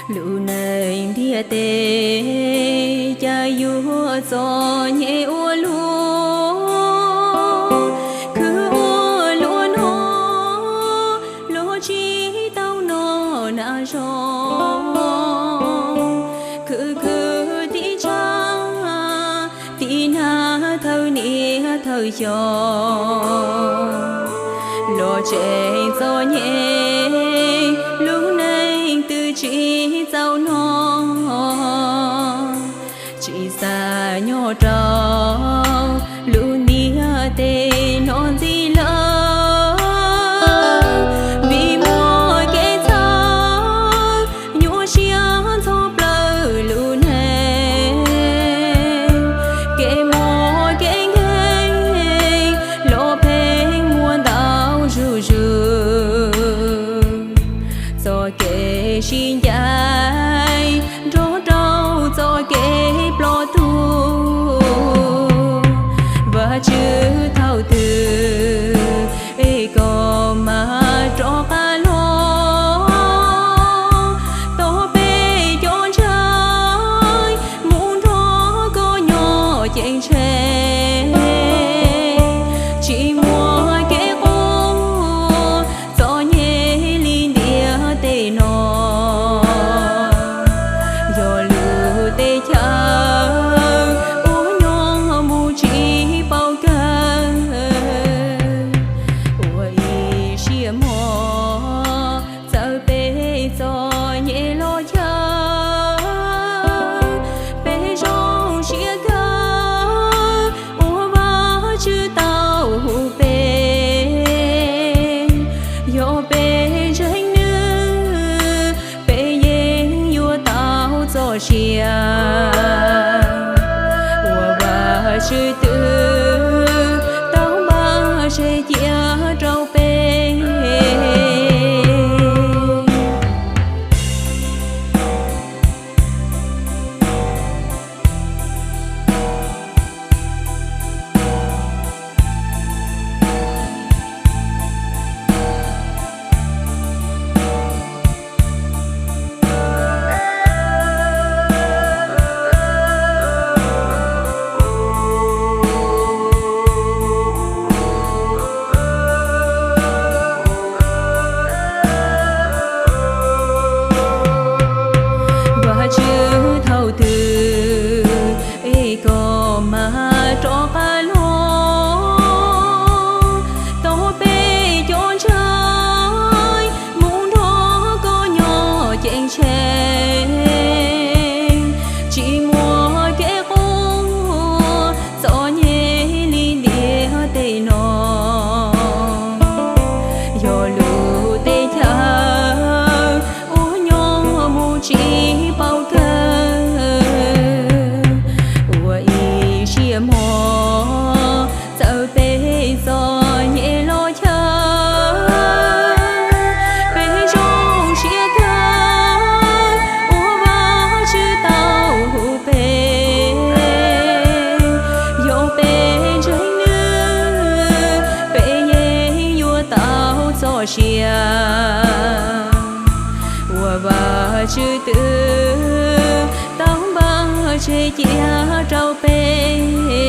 Lub neej ntiaj teb cas yuav txom nyem ua luaj, khwv ua luaj no los tsis tau noj nas zoo, khwv khwv tib tsa tib nag thawj niaj thawj xyoo los tseem txom nyem, lub neej twb tsis txaus noj, tsis xav nyob rau lub ntiaj teb no ntxiv lawm, vim muaj kev txhaum nyuaj siab ntxhov plawv lub neej, kev muaj kev nkeeg los pheej muaj ntau zuj zus, txoj kev sib ncaim nrog rau txoj kev ploj tuag. Vajtswv, thaum twg es koj mam rov qab los, tos peb cov ntseeg mus nrog koj nyob ceeb tsheej, tsis muaj kev qub txom nyem li ntiaj teb no. Yog lub teb chaws uas nyob mus tsis paub kawg, ua ib siab mog txawm peb txom nyem los chaw, peb zoo siab kawg uas Vajtswv tau hu peb. Yog peb ntseeg nws, peb yeej yuav tau txoj sia uas Vajtswv twb tau npaj tseg cia rau peb. Vajtswv, thaum twg es koj mam rov qab los, tos peb cov ntseeg mus nrog koj nyob ceeb tsheej, tsis muaj kev qub txom nyem li ntiaj teb no. Yog lub teb chaws uas nyob mus tsis paub kawg, ua ib siab mog txawm peb txom nyem los chaw, peb zoo siab kawg uas Vajtswv tau hu peb. Yog peb ntseeg nws, peb yeej yuav tau txoj sia uas Vajtswv twb tau npaj tseg cia rau peb.